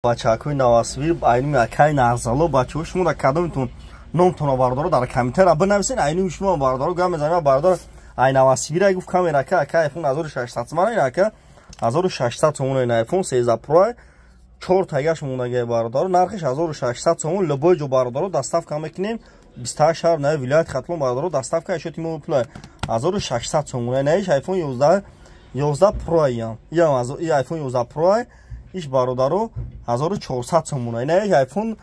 Бачакои Новосибир, айнуми акай Нарзало. Бачаҳо, шумо дар кадомитон номтонро, бародаро, дар комментария бинависен. Айнуми шумо, бародаро, гап мезанем. Бародар ай Новосибир гуфт, камера ака, ака, айфон 1600 сомон, ин ака 1600 сомон. Ин айфон 13 Pro чор тагаш мондагай, бародаро, нархиш 1600 сомон. Любой ҷо, бародаро, доставка мекунем, 28 шаҳр на вилояти Хатлон, бародаро, доставка ишоти мо пула 1600 сомон. Наиш айфон 11, 11 Pro ям, ям айфон 11 Pro иш, бародаро, 1400 сомон. Наиш айфон,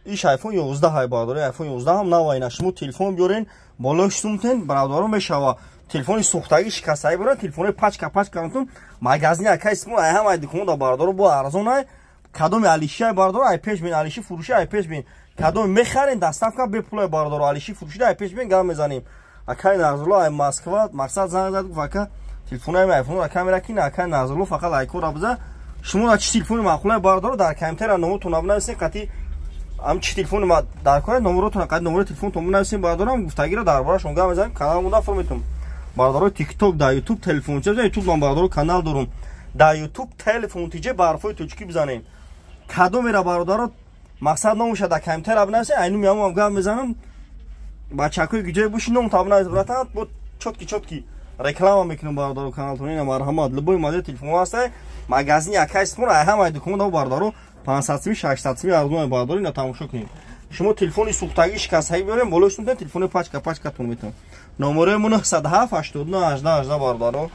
иш айфон 11 ҳай, бародаро, айфон 11 ҳам нава. Ина шумо телефон биёрен, болои сумтен, бародаро, мешава. Телефони сӯхтагӣ, шикастагӣ биёрен, телефони пачка пачка антун магазини акай исмо ай ҳамай дуконда, бародаро, бо арзон ай. Кадоми алиши ай, бародаро, ай пеш бин, алиши фурӯши ай пеш бин, кадоми мехарен, доставка бепулай, бародаро, алиши фурӯши ай пеш бин, гап мезанем. Акай Нарзулло ай Москва мақсад занг зад, гуфт: «Ака, телефонаи айфон камера кин». Акай Нарзулло, фақат айкора биза. Шумо чӣ телефони маъқулай, бародаро, дар комментария номотон бинависен. Қати ам чӣ телефони дар кора номеротон, қати номери телефонтон бинависен, бародарам, гуфтагиро дар борашон гап мезанем. Канал монда форметон, бародаро, Тикток, дар Ютуб телефон ча, Ютуб ман, бародаро, канал дорум дар Ютуб, телефон тиҷе барфои тоҷикӣ бизанем. Кадомера, бародаро, мақсад номуша дар комментария бинависен, айнуми ҳамам гап мезанам. Бачакои гиҷое боши, ном та бинавис, братан, бо чёткий чёткий реклама мекунем, бародаро, каналтон. Ина марҳамат, любой модел телефон ҳастай, магазини акай Исмон ай ҳамаи дуконда, бародаро, 500 сими, 600 сими арзон, бародаро. Ина тамошо кунед, шумо телефони сӯхтагӣ, шикастагӣ биёрем, болои сумтен, телефони пачка пачкатон метавон. Номерои мо 907 89 18 18, бародаро.